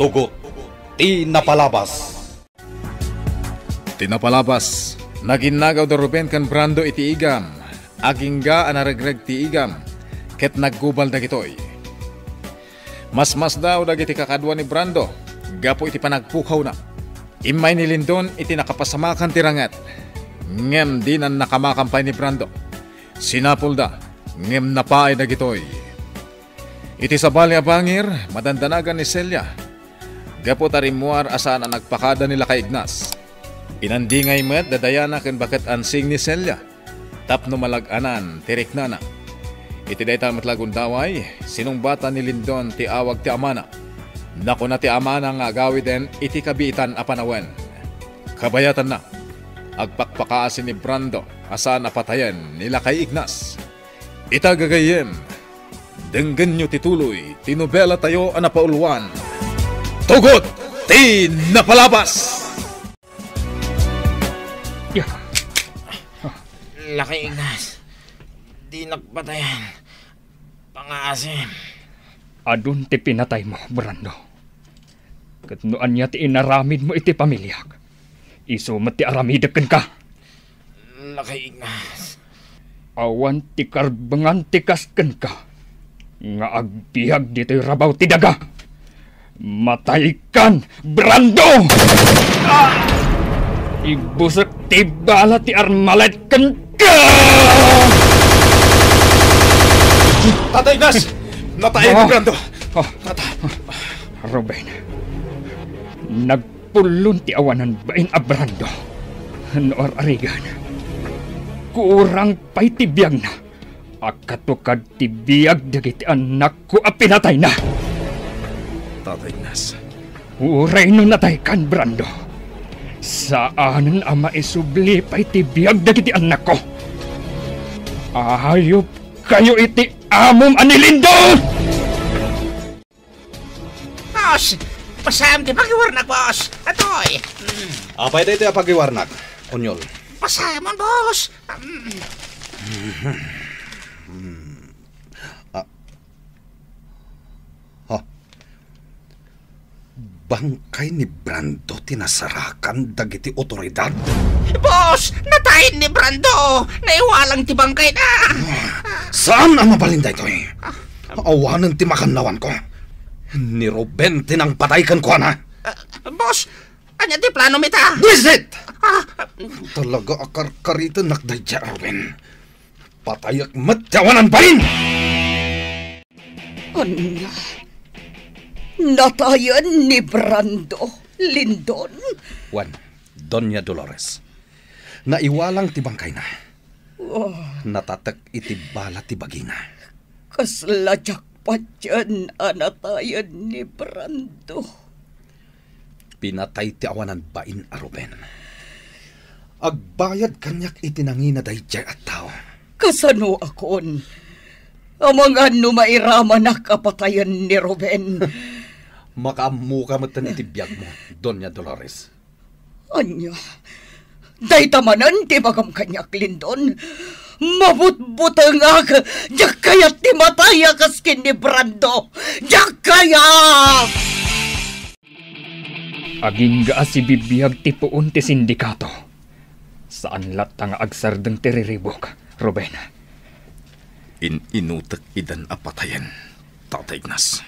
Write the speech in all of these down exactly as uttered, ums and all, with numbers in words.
Tugot ti napalabas. Ti napalabas, naginnagaw da Ruben ken Brando iti igam. Agingga a naregreg ti igam, ket naggubal dagitoy. Masmasdaaw dagiti kakadua ni Brando gapu iti panagpukawna. Immay ni Lindon iti nakapasamakan ti ranget, ngem dinan nakamakan pay ni Brando. Sinapulda, ngem napaay dagitoy. Iti sabali a bangir, madandanagan ni Celia. Gapu ta rimmuar a saan a nagpakada ni Lakay Ignas. Inandingay met da Diana ken baket ansing ni Celia tapno malag-anan ti riknana. Iti dayta met la gundaway, sinungbatan ni Lindon ti awag ti amana. Nakuna ti amana nga agawiden iti kabiitan a panawen. Kabayatanna, agpakpakaasi ni Brando a saan a patayen ni Lakay Ignas. Ita gagayyem, denggenyo ti tuloy ti nobelatayo a napauluan, Tugot ti Napalabas! Ya. Lakay Ignas, dinak patayan. Pangaasim. Adun ti pinataymo, Brando. Ket no ania ti inaramidmo iti pamiliak, isu met ti aramidek kenka. Lakay Ignas. Awan ti karbengan ti kas kenka nga agbiag ditoy rabaw ti daga. Mataykan, Brando! Igbusek ti bala ti armalet kenka! Tata Ignas! Nataay ni Brando! Oh. Tata! Ruben, nagpullon ti awanan bain a Brando. No ar-arigan, kurang pay ti biagna a katukad ti biag dagiti annakko a pinatayna. Tata Ignas. Uray no nataykan, Brando, saanen a maisubli pay ti biag dagiti annakko. Ayupkayo iti amom a ni Lindon! Boss! Pasayam ti pagiwarnak, boss! Atoy! Mm. Apay daytoy a pagiwarnak, Onyol? Pasayamon, boss! Mm. Ah. Ha? Bangkay ni Brando ti nasarakan dagiti otoridad? Boss! Natayen ni Brando! Naiwalang ti bangkayna! Saan a mabalin daytoy? Awanen ti makannawanko. Ni Ruben ti nangpatay kenkuana. Ah, boss, ania ti plano mi ta? Buisit! Ah, talaga a karkaritennak daydiay a Ruben. Patayek met ti awanan bain! Ania? Natayen ni Brando, Lindon? Wen, Doña Dolores. Naiwalang ti bangkayna. Oh. Natatek iti bala ti bagina. Kasla diak patien a natayen ni Brando. Pinatay ti awanan bain a Ruben. Agbayad kaniak iti nangina daydiay a tao. Kasanoakon? Amangan no mairamanak a patayen ni Ruben. Makaammoka metten iti biagmo, Doña Dolores. Ania? Dayta manen ti ibagam kaniak, Lindon? Mabutbutengak! Diak kayat ti matay a kas ken ni Brando! Diak kayat! Agingga a sibibiag ti puon ti sindikato. Saan latta nga agsardeng ti riribuk, Ruben. In-inutek idan a patayen, Tata Ignas.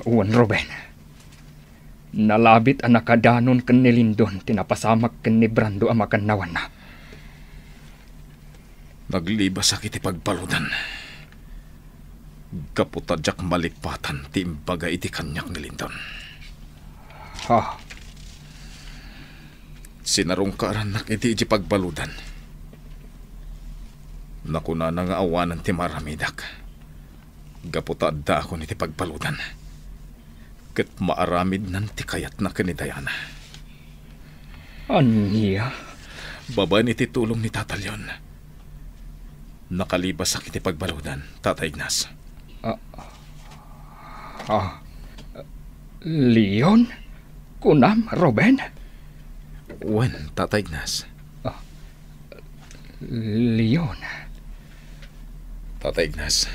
Wen, Ruben. Nalabit a nakadanon ken ni Lindon ti napasamak ken ni Brando a makannawanna. Naglibasak iti pagbaludan. Gapu ta diak malikpatan ti imbaga iti kaniak ni Lindon. Ha? Sinarungkarannak iti idiay pagbaludan. Nakunana nga awanen ti maaramidak. Gapu ta addaakon iti pagbaludan. Ket maaramidnan ti kayatna ken ni Diana. Ania? Babaen iti tulong ni Tata Leon. Nakalibasak iti pagbaludan, Tata Ignas. Ah, ah, Leon? Kunam, Ruben? Wen, Tata Ignas. Ah, Leon. Tata Ignas,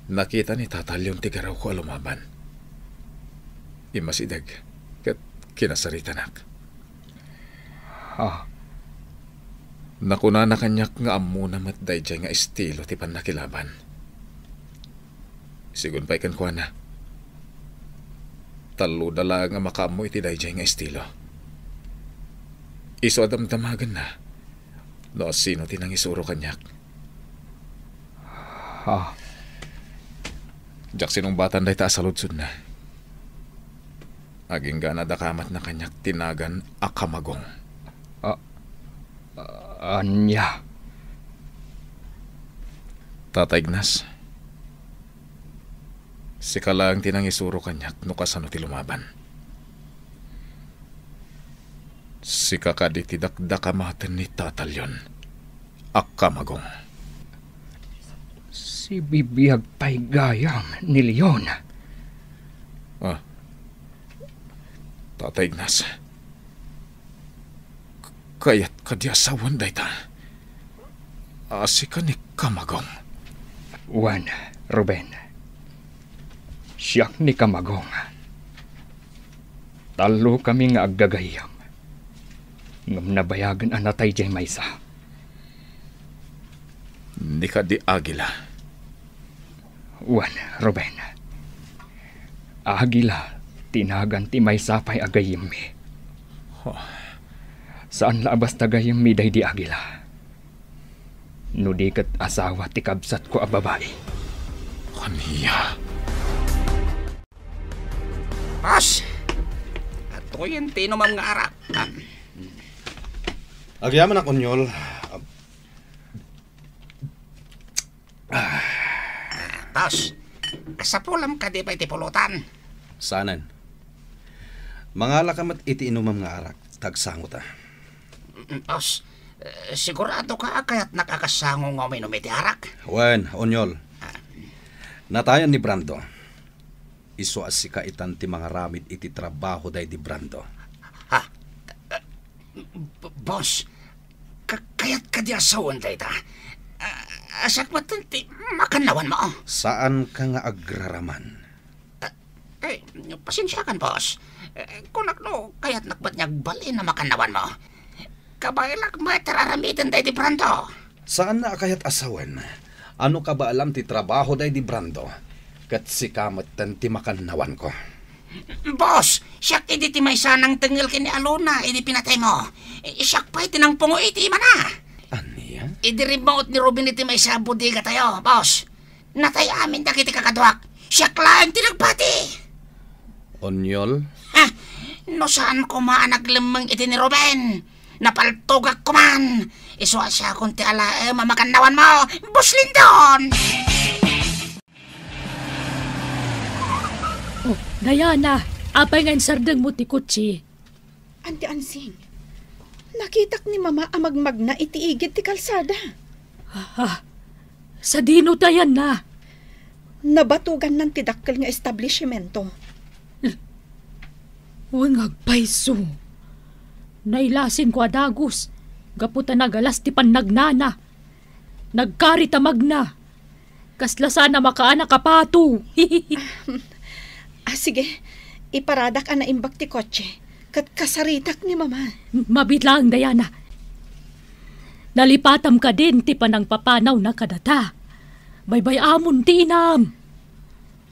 nakita ni Tata Leon ti garawko a lumaban. Immasideg ket kinasaritanak. Ah. Nakunana kaniak nga ammona met daydiay nga estilo ti pannakilaban. Sigun pay kenkuana, talloda laeng a makaammo iti daydiay nga estilo. Isu a damdamagenna no asino ti nangisuro kaniak. Ah. Diak sinungbatan dayta a saludsodna. Agingga a nadakamatna kaniak ti nagan a kamagong. A-, ania? Tata Ignas, sika laeng ti nangisuro kaniak no kasano ti lumaban. Sika kadi ti dakdakamaten ni Tata Leon a kamagong. Sibibiag pay gayam ni Leon. Ah. Tata Ignas, k-, kayat kadi a sawen dayta? A sika ni kamagong. Wen, Ruben. Siak ni kamagong. Tallo kami nga aggagayyem. Ngem nabayagen a natay diay maysa. Ni kadi Agila. Wen, Ruben. Agila ti nagan ti maysa pay a gayyemmi. Huh. Saan la a basta gayyemmi daydi Agila. No di ket asawa ti kabsatko a babai. Ania? Boss! Atoyen ti inumam nga arak. Ah. Agyamanak, Onyol. Ah, boss, kasapulam kadi pay ti pulutan? Saanen. Mangalaka met iti inumam nga arak, ta agsangota. Mm, boss, eh, sigurado ka a kayatnak a kasango nga uminom iti arak? Wen, Onyol. Ah. Natayan ni Brando. Isu a sika itan ti mangaramid iti trabaho daydi Brando. Ha? Eh, b-, boss, ka-, kayat kadi a sawen dayta? Ah, siak met ti makannawanmo. Saanka nga agraraman. Ah, eh, pasensiakan, boss. Eh, kunak no kayatnak met nga agbalin a makannawanmo. Kabaelak met ti ar-aramiden daydi Brando. Saanna a kayat a sawen. Ano kabaelam ti trabaho daydi Brando? Ket sika metten ti makannawanko. Boss, siak idi ti maysa a nangtengngel ken ni Alona idi pinataymo. Siak pay ti nangpungo iti imana. Ania? Idi rimmuot ni Ruben iti maysa a bodegatayo, boss. Natay amin dagiti kakaduak. Siak laeng ti nagpati. Onyol? Ha? No saan koma a naglemmeng iti ni Ruben, napaltogak koman. Isu a siakon ti alaem a makannawanmo, Boss Lindon! Oh, Diana, apay nga insardengmo ti kotse? Anti Ansing, nakitak ni Mama a magmagna iti igid ti kalsada. Ah, sadino ti ayanna? Nabatugannan ti dakkel nga establishimento. Wen nga agpayso. Nailasinko a dagus, gapu ta nagalas ti pannagnana. Nagkari ta magna. Kasla saan a makaanak a pato. Ah, sige. Iparadak a naimbag ti kotse. Ket kasaritak ni Mama. Mabiit laeng, Diana. Nalipatam kadin ti panangpapanawna kadata. Baybay-amon ti inam.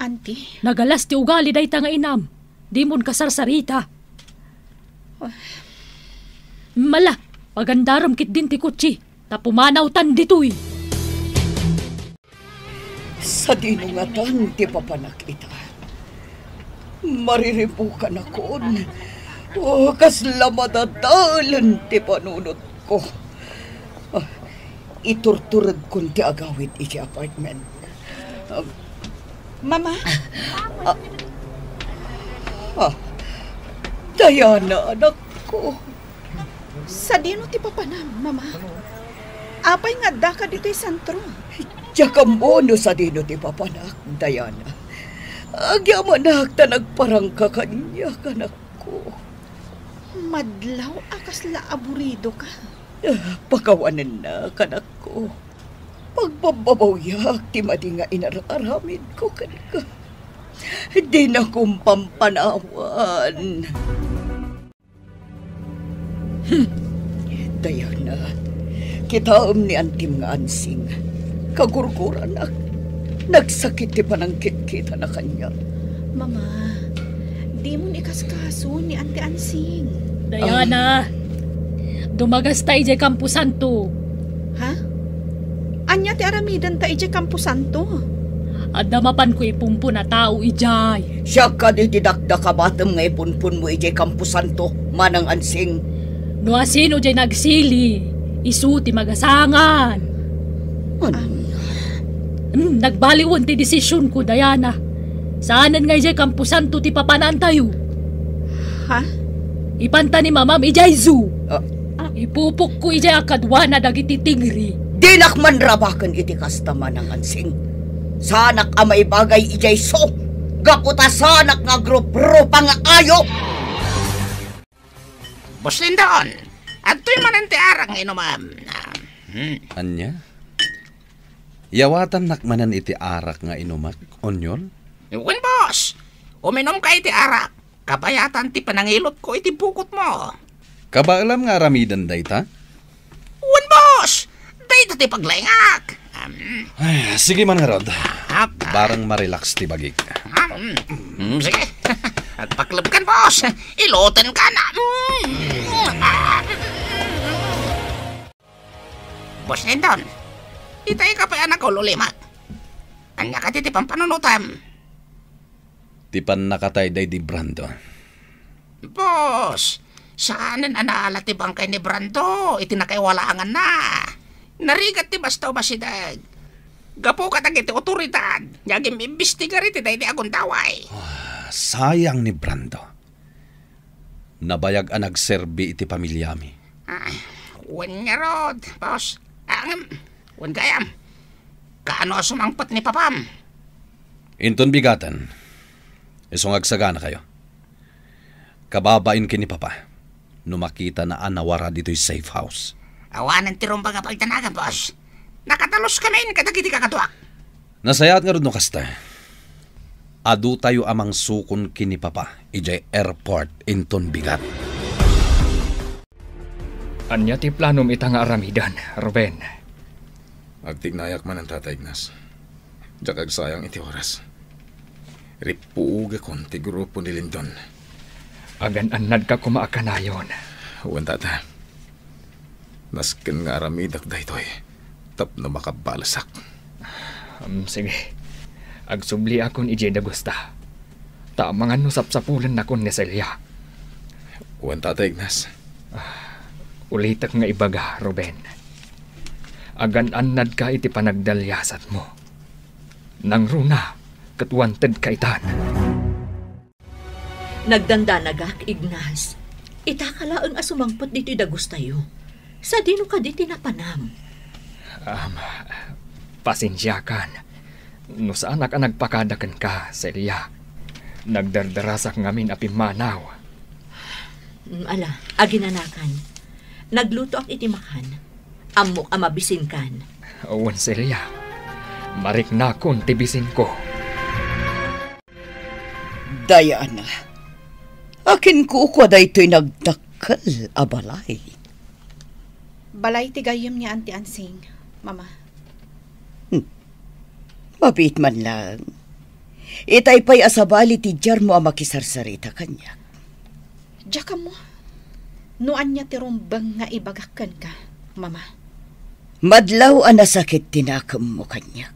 Anti? Nagalas ti ugali dayta nga inam. Dimon kasarsarita. Ah. Mala, pagandarem ketdin ti kotse. Ta pumanawtan ditoy. Sadino ngatan ti papanak ita? Mariribukanakon. Oh, kasla madadaelen ti panunotko. Ah, iturturedkon ti agawid iti apartment. Ah, Mama? Ah, ah, Diana, anakko. Sadino ti papanam, Mama? Apay nga addaka ditoy sentro? Diak ammo no sadino ti papanak, Diana. Agyamanak ta nagparangka kaniak, anakko. Madlaw a kasla aburidoka. Ah, pakawanennak, anakko. Pagbabbabawiak ti madi nga inar-aramidko kenka. Dinakon pampanawan. Hmm. Diana, kitaem ni antim nga Ansing. Kagurguranak. Nagsakit ti panangkitkitana kaniak. Mama, dimon ikaskaso ni Anti Ansing. Diana, dumagasta idiay Camposanto. Ha? Ania ti aramidenta idiay Camposanto? Adda mapanko ipumpon a tao idiay. Siak kadi ti dakdakabatem nga ipunponmo idiay Camposanto, Manang Ansing? No asino diay nagsili, isu ti magasangan. Ania? Hmm, nagbaliwen ti desisionko, Diana. Saanen nga idiay Camposanto ti papanantayo. Ha? Ipanta ni Mamam idiay zoo. Ah. Ipupokko idiay a kaduana dagiti tigre. Dinak manrabaken iti kasta, Manang Ansing. Saanak a maibagay idiay zoo. Gapu ta saanak nga agruprupa nga ayop. Boss Lindon, adtoy manen ti arak nga inumam. Hmm. Ania? Yawatannak manen iti arak nga inumak, Onyol? Wen, boss. Uminumka iti arak. Kabayatan ti panangilutko iti bukotmo. Kabaelam nga aramiden dayta? Wen, boss. Dayta ti paglaingak. Am. Ay, sige man ngarud. Ap-, Barang marelax ti bagik. Am. Mm, sige. Agpaklebkan, boss. Ilutenkan. Mm. Boss Lindon, itay ka pay a nakaul-ulimak. Ania kadi ti pampanunotam? Ti pannakatay daydi Brando. Boss, saanen a naala ti bangkay ni Brando iti nakaiwalanganna. Narigat ti basta umasideg. Gapu kadagiti otoridad nga agim-imbestigar iti daydi a gundaway. Ah, sayang ni Brando. Nabayag a nagserbi iti pamiliami. Ah, wen ngarud, boss. Ah, ngem, wen gayam. Kaano a sumangpet ni Papam? Inton bigaten, isu nga agsaganakayo. Kababain ken ni Papa, no makitana a nawara ditoy safe house. Awanen ti rumbeng a pagdanagan, boss. Nakadaluskamin kadagiti kakaduak. Nasayaat ngarud no kasta. Adutayo a mangsukon ken ni Papa idiay airport inton bigat. Ania ti planom ita nga aramiden, Ruben? Agtignayak manen, Tata Ignas. Diak agsayang iti oras. Rippuogakon ti grupo ni Lindon. Agan-annadka koma a kanayon. Wen, Tata. Nasken nga aramidak daytoy tapno makabalesak. Um, sige. Agsubliakon idiay dagusta. Ta amangan no sapsapulennakon ni Celia. Wen, Tata Ignas. Ah, ulitek nga ibaga, Ruben. Agan-annadka iti panagdaliasatmo. Nangruna, ket wantedka itan. Nagdandanagak, Ignas. Itaka laeng a sumangpet ditoy dagustayo. Sadino kadi ti napanam? Am, pasensiakan. No saanak a nagpakada kenka, Celia. Nagdardarasak ngamin a pimmanaw. Mm, ala, aginanakan. Naglutoak iti makan. Ammok a mabisinkan. Wen, Celia. Mariknakon ti bisinko. Diana, akin kukua daytoy nagdakkel a balay. Balay ti gayyem ni Auntie Ansing, Mama. Hmm. Mabiit man lang. Itay pay a sabali ti diarmo a makisarsarita kaniak. Diak ammo no ania ti rumbeng nga ibagak kenka, Mama. Madlaw a nasakit ti nakemmo kaniak.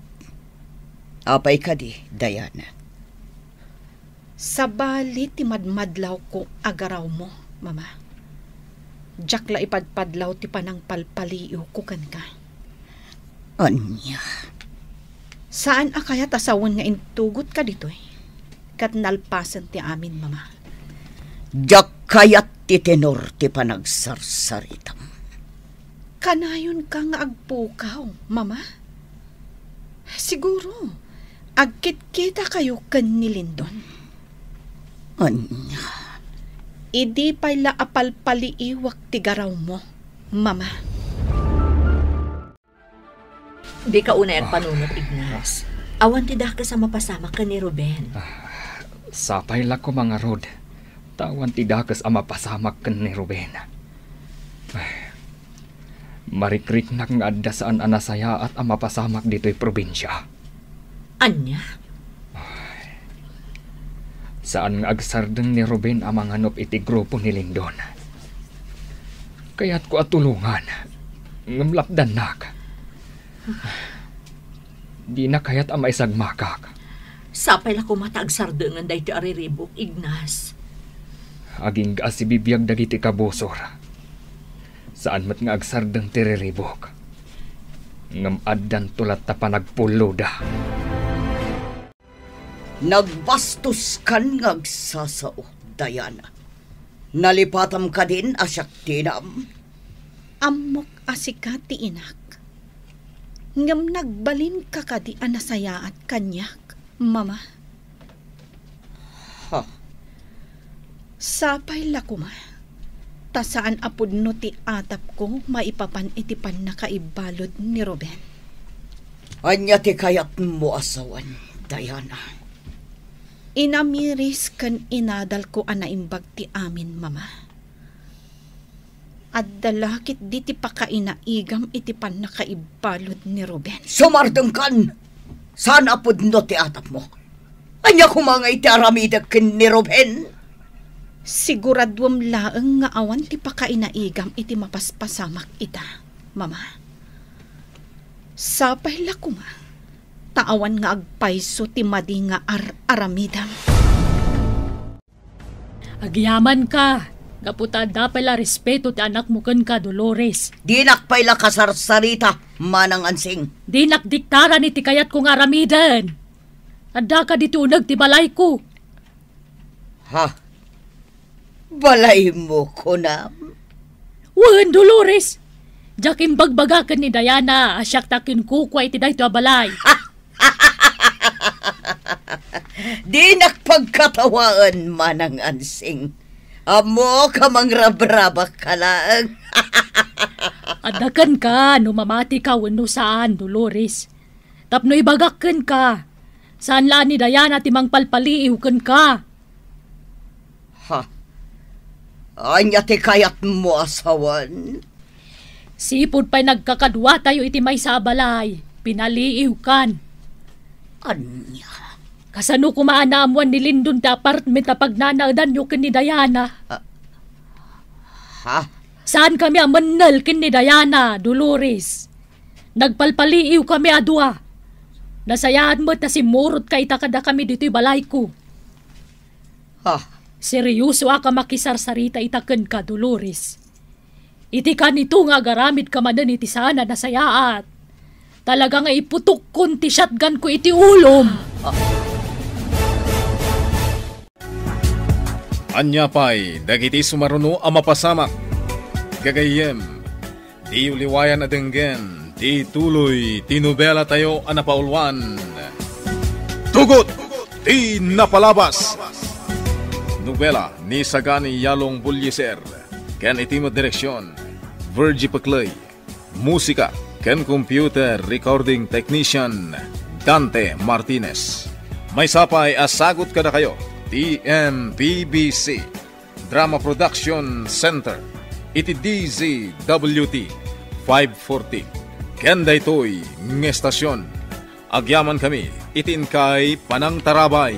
Apay kadi, Diana? Sabali ti madmadlawko a garawmo, Mama. Diak la ipadpadlaw ti panangpalpaliiwko kenka. Ania? Saan a kayat a sawen nga intugotka ditoy, ket nalpasen ti amin, Mama. Diak kayat ti tenor ti panagsarsaritam. Kanayonka nga agpukaw, Mama? Siguro, agkitkitakayo ken ni Lindon. Ania? Idi pay la a palpaliiwak ti garawmo, Mama. Dika unay agpanunot, Ignas. Awan ti dakes a mapasamak ken ni Ruben. Ah, Sapay la koma ngarud, ta awan ti dakes a mapasamak ken ni Ruben. Ay, marikriknak nga adda saan a nasayaat a mapasamak ditoy probinsia. Ania? Saan nga agsardeng ni Ruben a manganup iti grupo ni Lindon. Kayatko a tulongan, ngem lapdannak. Dina kayat a maisagmakak. Sapay la koma ta agsarengen daytoy a riribuk, Ignas. Agingga a sibibiag dagiti kabusor. Saan met nga agsardeng ti riribuk. Ngem addanto latta panagpulloda. Nagbastoskan nga agsasao, Diana. Nalipatam kadin a siak ti inam? Ammok a sika ti inak. Ngem nagbalinka kadi a nasayaat kaniak, Mama? Ha? Sapay la koma, ta saan a pudno ti atapko maipapan iti pannakaibbalud ni Ruben. Ania ti kayatmo a sawen, Diana? Inamiris ken inadalko a naimbag ti amin, Mama. Adda la ketdi ti pakainaigam iti pannakaibbalud ni Ruben. Sumardengkan! Saan a pudno ti atapmo. Ania koma nga iti aramidek ken ni Ruben? Siguraduem laeng nga awan ti pakainaigam iti mapaspasamak ita, Mama. Sapay la koma, ta awan nga agpayso ti madi nga ar-aramidem. Agyamanka, gapu ta adda pay la respeto ti anakmo kenka, Dolores. Dinak pay la kasarsarita, Manang Ansing. Dinak diktaran iti kayatko nga aramiden. Addaka ditoy uneg ti balayko. Ha? Balaymo, kunam? Wen, Dolores. Diak imbagbaga ken ni Diana a siak ti akinkukua iti daytoy a balay. Dinak pagkatawaen, Manang Ansing. Ammok a mangrabrabakka laeng. Adda kenka no mamatika wenno saan, Dolores. Tapno ibagak kenka, saan la ni Diana ti mangpalpaliiw kenka. Ha? Ania ti kayatmo a sawen? Sipud pay nagkakaduatayo iti maysa a balay, pinaliiwkan. Ania? Kasano koma a naammuan ni Lindon ti apartment a pagnanaedanyo ken ni Diana? Ah, ha? Saankami a mennel ken ni Diana, Dolores. Nagpalpaliiwkami a dua. Nasayaat met ta simmurotka ita kadakami ditoy balayko. Ha? Seriosoak a makisarsarita ita kenka, Dolores. Iti kanito nga agaramidka manen iti saan a nasayaat, talaga nga iputokkon ti shotgunko iti ulom. Ania pay dagiti sumaruno a mapasamak? Gagayyem, diyo liwayan a denggen ti tuloy ti nobelatayo a napauluan, Tugot ti Napalabas. Nobela ni Sagani Yalong Bullieser, ken iti met direksion, Virgie Peclay. Musika ken computer recording technician, Dante Martinez. Maysa pay a sagut kadakayo ti M P B C Drama Production Center iti D Z W T five forty. Ken daytoy nga estasion, agyamankami iti inkay panangtarabay.